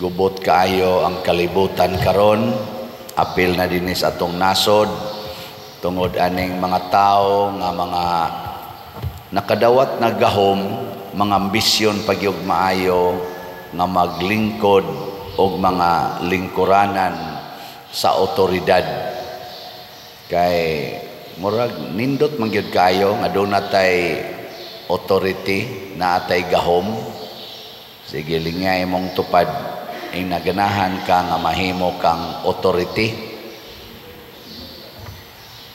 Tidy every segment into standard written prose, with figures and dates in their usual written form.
Gubot kaayo ang kalibutan karon, apil na dinhi sa atong nasod, tungod aning mga tao nga mga nakadawat na gahom, mga ambisyon pagyog maayo nga maglingkod og mga lingkuranan sa otoridad. Kay murag nindot man gyud kaayo nga duna tay authority, naa tay gahom. Sige, lingay mong tupad ing naganahan ka nga mahimo kang authority.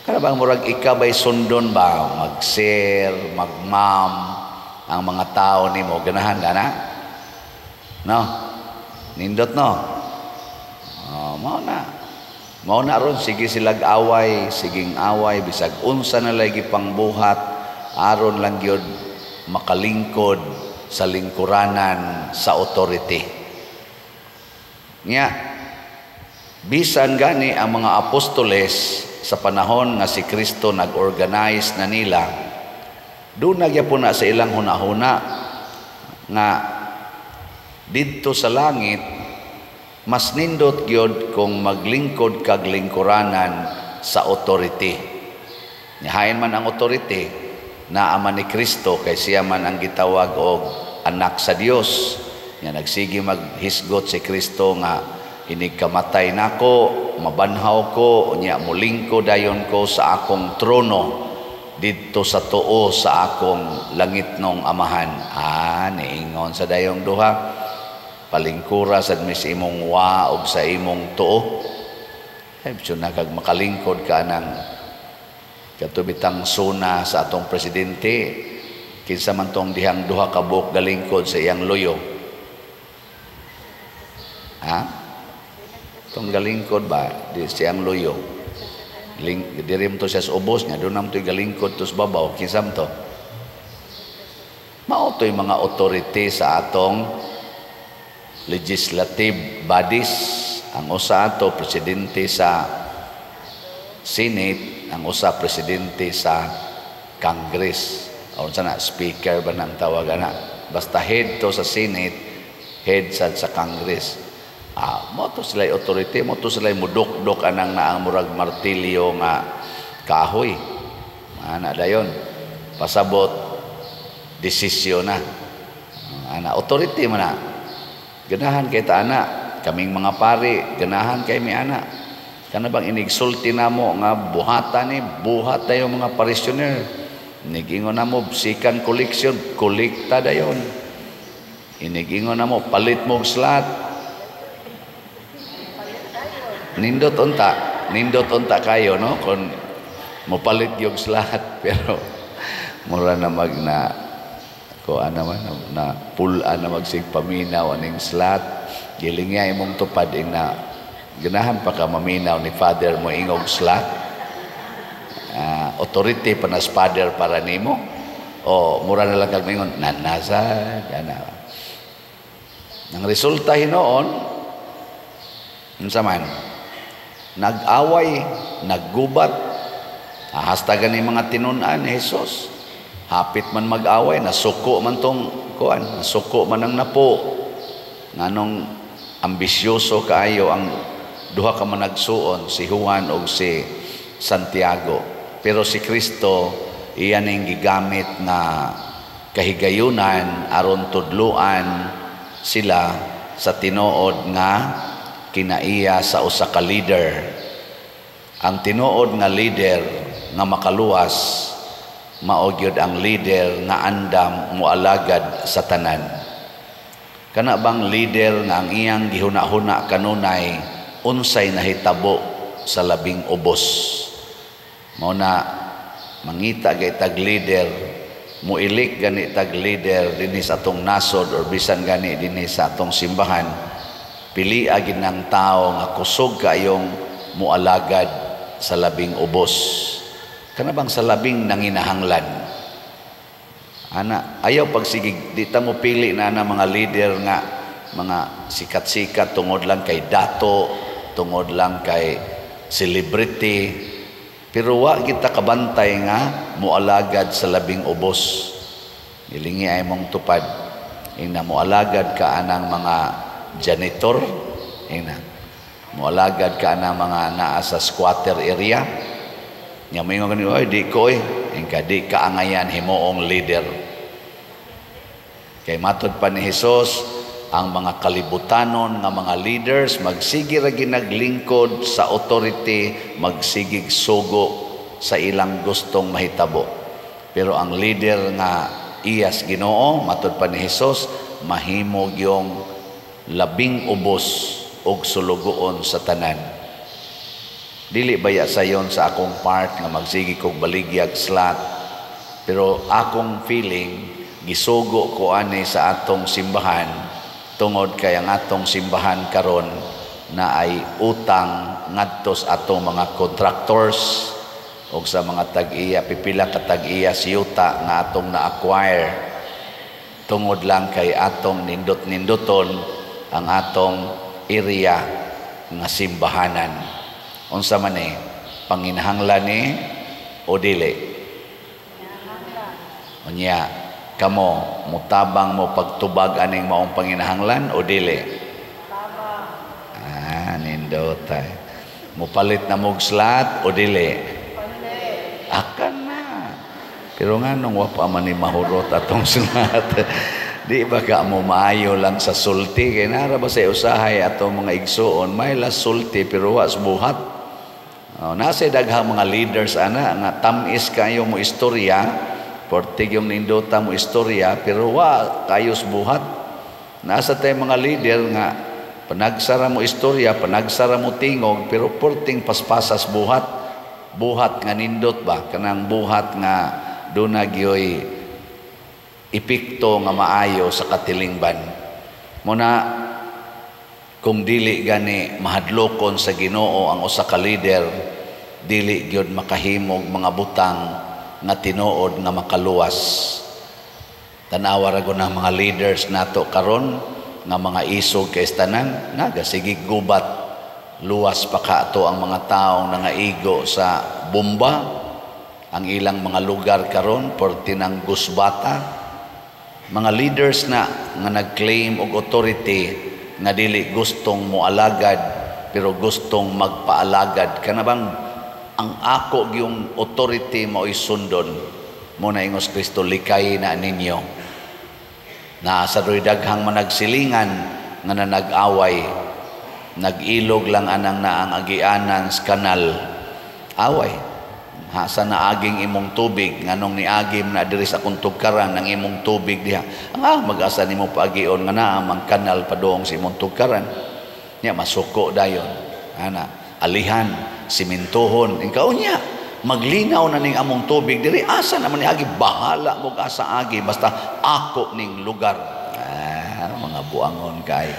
Kana bang murag ikaw ba'y sundon ba? Mag-sir, mag-ma'am, ang mga tao nimo ganahan ka na? No? Nindot, no? Oh, mao na. Mao na ron, sige silag away, siging away, bisag unsa na lagi pangbuhat, aron lang gyud makalingkod sa lingkuranan sa authority. Nya, bisan gani ang mga apostoles sa panahon nga si Kristo nag-organize na nila, doon nagyapon na sa ilang hunahuna nga didto sa langit mas nindot gyud kung maglingkod kag lingkuranan sa authority. Nihain man ang authority, naa man ni Kristo kay siya man ang gitawag og anak sa Dios. Nya nagsige maghisgot si Kristo nga inig kamatay nako, mabanhaw ko, nya mulingkod dayon ko sa akong trono didto sa tuo sa akong langitnong Amahan. Ah, niingon sa dayong duha, palingkura sad mi sa imong wa og sa imong tuo. Ay, bisyon na kag makalingkod ka ng katubitang suna sa atong presidente, kinsa man tong dihang duha ka buok galingkod sa iyang luyo? Ha? Tong galingkod ba di siyang luyo? Ling, diri to siya sa ubos niya, doon naman to'y galingkod to sa babaw, kinsa man to? Mao to'y mga authority sa atong legislative bodies. Ang usa ato presidente sa Senate, ang usa presidente sa Congress. O unsa na, speaker ba nang tawag ana? Basta head to sa Senate, head sa Congress. Ah, mao to sila authority, mao to sila mudukdok anang naang murag martilyo nga kahoy. Ana dayon. Pasabot desisyon na. Ana authority man na. Ganahan kay ta ana, kaming mga pari, ganahan kay mi ana. Kana bang inigsulti namo nga buhatan ni, buhat dayon mga parishioner. Inigingon namo second collection, kolekta dayon. Inigingon namo palit mo og slot. Nindot unta kayo, no, kung mopalit yung slot, pero mura na mag na ko ana man na pul-an na magsig paminaw aning slot. Gilingya imong tupad ing na ganahan pa ka maminaw ni Father mo ingog slot. Authority pa na Father para nimo o mura na lang kag mingon nanasa ana. Ang resulta hinuon, unsa man? Nag-away, naggubat. Hasta gani mga tinun-an ni Jesus. Hapit man mag-away, nasuko man tong kuan, nasuko man ang napo. Nganong ambisyoso kaayo ang duha ka managsuon, si Juan ug si Santiago. Pero si Kristo iyan ning gigamit nga kahigayunan aron tudluan sila sa tinuod nga kinaiya sa usa ka leader. Ang tinuod nga leader nga makaluwas mao gyud ang leader nga andam moalagad sa tanan. Kana bang leader nga ang iyang gihuna-huna kanunay unsay nahitabo sa labing ubos. Mao na mangita gay tag leader, moilik gani tag leader dinhi sa atong nasod or bisan gani dinhi sa atong simbahan, pili gid ng tao nga kusog kayong moalagad sa labing ubos. Kana bang sa labing nanginahanglan? Ana, ayaw pagsigig di ta mo pili na na mga leader nga mga sikat-sikat tungod lang kay dato, tungod lang kay celebrity, pero wa kita kabantay nga moalagad sa labing ubos. Nilingi ay mong tupad ing na moalagad ka anang mga janitor? Ina. Moalagad ka na mga naa sa squatter area? Nya moingon kani, "Oy, di ko eh." Ingka di ka angayan himuong leader. Kay matod pa ni Hesus, ang mga kalibutanon nga mga leaders magsige ra ginaglingkod sa authority, magsigig sugo sa ilang gustong mahitabo. Pero ang leader nga iyas Ginoo, matod pa ni Hesus, mahimo yung labing ubos og sulugoon sa tanan. Dili baya sayon sa akong part nga magsige kog baligyag slot, pero akong feeling gisugo ko ani sa atong simbahan tungod kay ang atong simbahan karon na ay utang ngadto sa atong mga contractors o sa mga tag-iya, pipila ka tag-iya siyuta nga atong na-acquire tungod lang kay atong nindot-ninduton ang atong area nga simbahanan. Unsa man ni panginahanglan ni o dili? Unya kamo mutabang mo pagtubag aning maong panginahanglan o dili? Ah, nindot ay. Mupalit na mog slot o dili? Akan na. Pero nga nung wa pa man ni mahurot atong slot. Di ba ka mo maayo lang sa sulti? Kay nara ba sa usahay atong mga igsuon, may las sulti pero was buhat. Oh, nasa daghang mga leaders ana nga tamis kayo mo istorya, portig yung nindota mo istorya, pero wa kayos buhat. Nasa tay mga leader nga panagsara mo istorya, panagsara mo tingog, pero porting paspasas buhat. Buhat nga nindot ba? Kanang buhat nga duna gyoy epekto nga maayo sa katilingban. Muna kung dili gani mahadlokon sa Ginoo ang usa ka leader, dili gyud makahimog mga butang nga tinuod nga makaluwas. Tanawa ra gud ang mga leaders nato karon nga mga isog kay tanan, nagasige gubat. Luwas pa ka ato ang mga taong nangaigo sa bomba, ang ilang mga lugar karon porti ng gusbata. Mga leaders na nga nag-claim og authority nga dili gustong moalagad pero gustong magpaalagad. Kana bang ang ako yung authority mao'y sundon mo na ingos Kristo, likay na ninyo. Naa sa doy daghang managsilingan nga nanag-away, nag-ilog lang anang naang agianan sa kanal, away. Hasa na aging imong tubig, nganong niagim na diri sa akong tugkaran ang imong tubig diha? Ang mag-asa nimo paagion nga naa mang kanal padung sa imong tugkaran? Nya masuko dayon ana, alihan, simintuhon. Ikaw nya maglinaw na ning among tubig diri, asa naman ni agi? Bahala mo asa agi, basta ako ning lugar. Ah, mga buangon kayo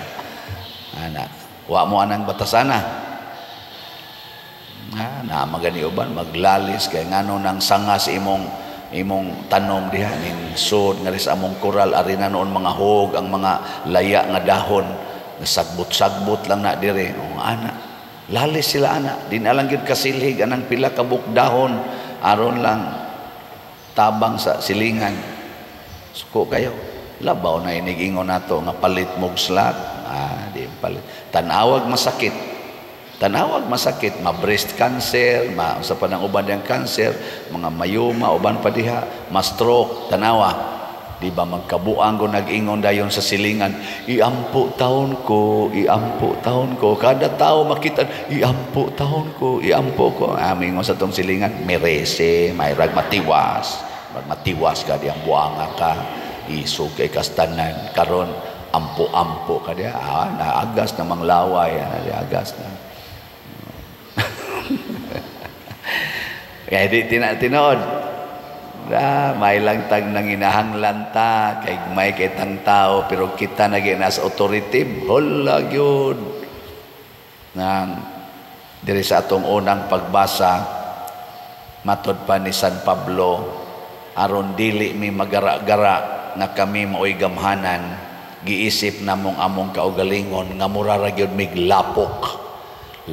ana, wa mo anang batasana. Ah, na magani uban maglalis kay ngano nang sanga sa imong imong tanom diha ning sud nga sa among koral ari na noon mga hog ang mga laya nga dahon, nasagbot-sagbot lang na dire. Oh, ana, lalis sila ana, di na lang gyud kasilhig anang pila ka buok dahon aron lang tabang sa silingan. Suko kayo. Labaw na inigingon nato nga palit mog slot. Ah, di palit. Tanawag masakit. Tanawag masakit, ma-breast cancer, ma sa panang uban diyang cancer, mga mayoma, uban pa diha, ma-stroke, tanawa. Di ba magkabuang ko nag-ingon dayon sa silingan, "Iampo taon ko, iampo taon ko." Kada tao makita, "Iampo taon ko, iampo ko." Amingon sa tong silingan, "Merese, may rag matiwas. Rag matiwas ka diyang buanga ka, isog kay kastanan, karon ampo-ampo ka diya." Ah, naagas na manglaway, ah, agas na. Kaya di tinod. Ah, may lang tag nanginahanglan ta, kay may kitang tao, pero kita na nas authority, hala gyud. Nang diri sa atong unang pagbasa, matod pa ni San Pablo, aron dili mi magara-gara nga kami maoy gamhanan, giisip namong among kaugalingon nga mura ra gyud mig lapok.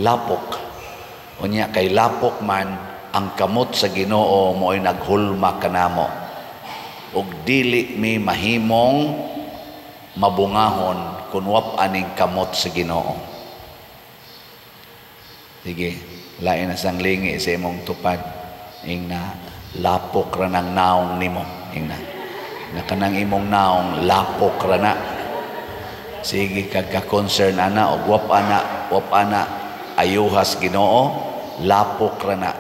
Lapok. Unya kay lapok man ang kamot sa Ginoo mo'y naghulma kanamo. Ug dili mi mahimong mabungahon Kung wap aning kamot sa Ginoo. Sige, lain na sang lingi sa imong tupad. Ing na lapok ra ng naong nimo. Ing na. Na kanang imong naong lapok ra na. Sige kag ka-concern ana og wap ana ayuhas Ginoo, lapok ra na.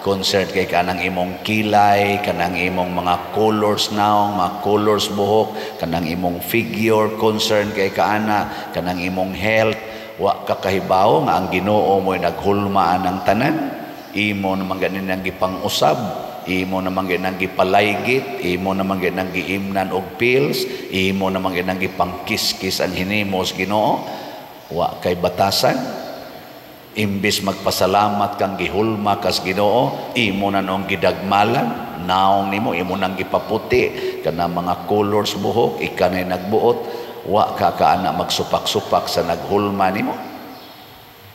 Concerned kay kanang imong kilay, kanang imong mga colors naong, mga colors buhok, kanang imong figure, concerned kay kaana, kanang imong health, wa ka kahibaw nga ang Ginoo mo'y naghulma anang tanan. Imo naman ganin ang gipang-usab, imo naman ganin ang gipalaygit, imo naman ganin ang giimnan og pills, imo naman ganin ang gipangkiskis ang hinimos Ginoo. Wa kay batasan. Imbis magpasalamat kang gihulma kas Ginoo, imo na nung gidagmalan naong nimo, imo nang gipaputi kana mga colors buhok, ika na nagbuot. Wa ka kaana magsupak-supak sa naghulma nimo.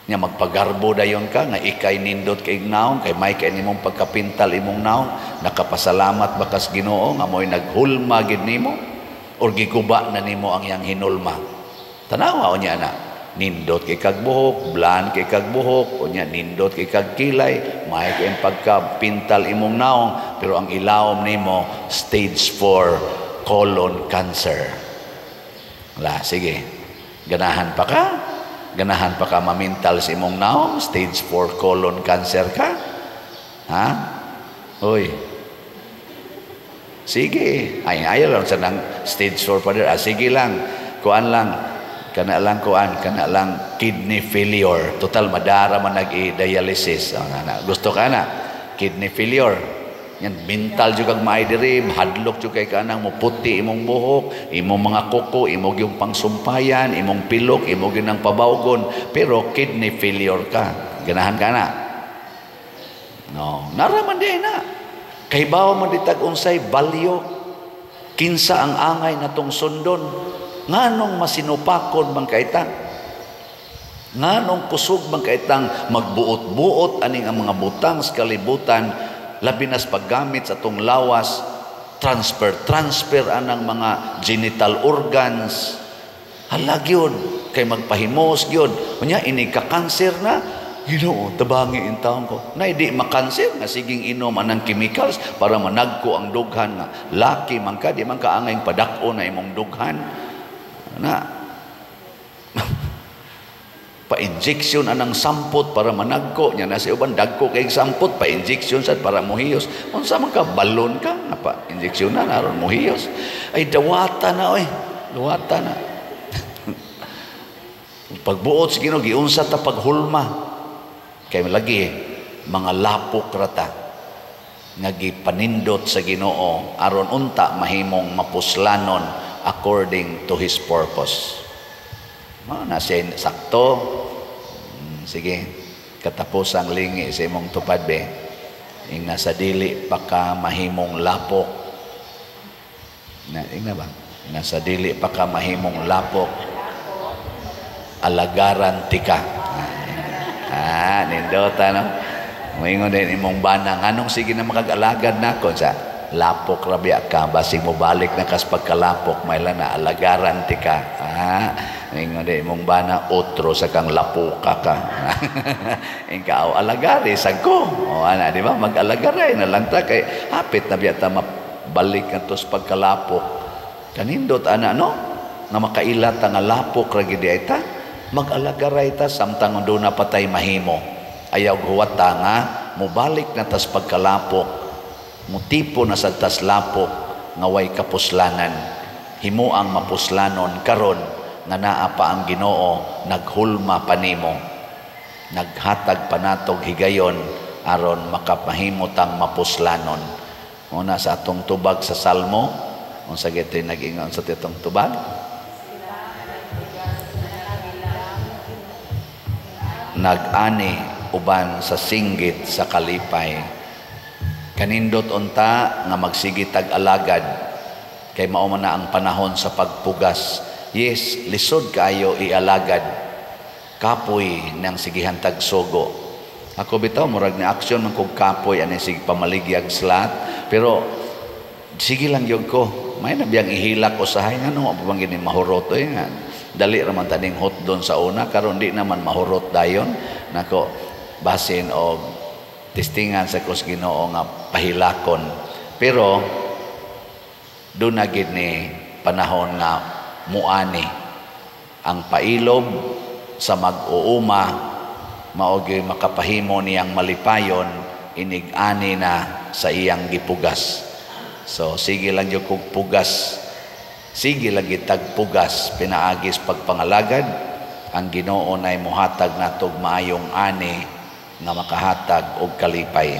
Nya magpagarbo dayon ka nga ikay nindot kay naong, kay may kay nimong pagkapintal imong naong. Nakapasalamat ba kas Ginoo nga mo'y naghulma gid nimo, or giguba na nimo ang iyang hinulma? Tanawa unya na. Nindot kay kag buhok, blan kay kag buhok, unya nindot kay kag kilay, may kay pagkapintal imong naong, pero ang ilawom nimo stage 4 colon cancer. La, sige. Ganahan pa ka? Ganahan pa ka mamintal sa imong naong? Stage 4 colon cancer ka? Ha? Uy. Sige. Ay, ayaw lang sa nang stage 4 pa dir. Ah, sige lang. Kuan lang. Kana lang kuan, kana lang kidney failure. Total madara man nag-dialysis. Oh, na, gusto ka na? Kidney failure. Yan, mental jud kag maay diri, hadlok jud kay kanang muputi imong buhok, imong mga kuko, imong yung pangsumpayan, imong pilok, imong gyud ang pabawgon, pero kidney failure ka. Ganahan ka na? No, naraman di na. Kay bawa man ditag unsay value, kinsa ang angay natong sundon, nganong masinupakon man kayta? Nganong kusog man kaytang magbuot-buot aning ang mga butang sa kalibutan, labi nas paggamit sa atong lawas, transfer transfer anang mga genital organs. Hala gyud kay magpahimos gyud. Unya ini ka cancer na, Ginoo, tabangi in taon ko. Na di makanser nga siging inom anang chemicals para managko ang dughan nga laki man ka, di man ka angay padak-o na imong dughan. Na pa-injection anang sampot para managko nya na sa uban dagko kay sampot pa-injection sad para mohiyos. Unsa man ka, balon ka nga pa injection na aron mohiyos? Ay, dawata na oy, dawata na. Pagbuot sa Ginoo, giunsa ta paghulma kay lagi mga lapok rata nga gipanindot sa Ginoo aron unta mahimong mapuslanon according to His purpose. Mao na siya sakto. Sige, katapos ang lingi sa imong tupad be. Ing nasa dili pa ka mahimong lapok. Na, ing na ba? Nasa dili pa ka mahimong lapok. Alagaran tika. Ah, nindota no. Moingon din imong bana, nganong sige na makag-alagad nako sa lapok ra biya ka, basig mo balik na kas pagkalapok, may na alagaran tika. Ah, ingon din imong bana, otro sa kang lapuka ka. Ikaw alagari sad ko. O ana, di ba? Mag-alagaray na lang ta kay hapit na biya ta mabalik kadto sa pagkalapok. Kanindot ana no? Nga makaila ta nga lapok ra gid ay ta. Mag-alagaray ta samtang duna patay mahimo. Ayaw huwat ta nga mobalik na tas pagkalapok, mutipo na sa tas lapok nga way kapuslanan. Himo ang mapuslanon karon nga naa pa ang Ginoo, naghulma pa nimo, naghatag pa natog higayon aron makapahimo tang mapuslanon. Una sa atong tubag sa Salmo, unsa gito'y nag-ingon sa titong tubag? Nag-ani uban sa singgit sa kalipay. Kanindot unta nga magsige tag alagad kay mao man na ang panahon sa pagpugas. Yes, lisod kaayo ialagad. Kapoy nang sigihan tag sugo. Ako bitaw murag ni aksyon man kog kapoy ani sige pamaligyag slat, pero sige lang gyud ko. May na biyang ihilak usahay ngano pa bang gini mahurot oy nga. Dali ra man taning hotdon sa una, karon di naman mahurot dayon nako, basin og testingan sa kus Ginoo nga pahilakon. Pero duna gid ni panahon nga muani ang pailob sa mag-uuma, mao gyud makapahimo niyang malipayon inig-ani na sa iyang gipugas. So sige lang gyud kog pugas, sige lang gitag pugas pinaagis pagpangalagad. Ang Ginoo nay mohatag natog maayong ani nga makahatag og kalipay.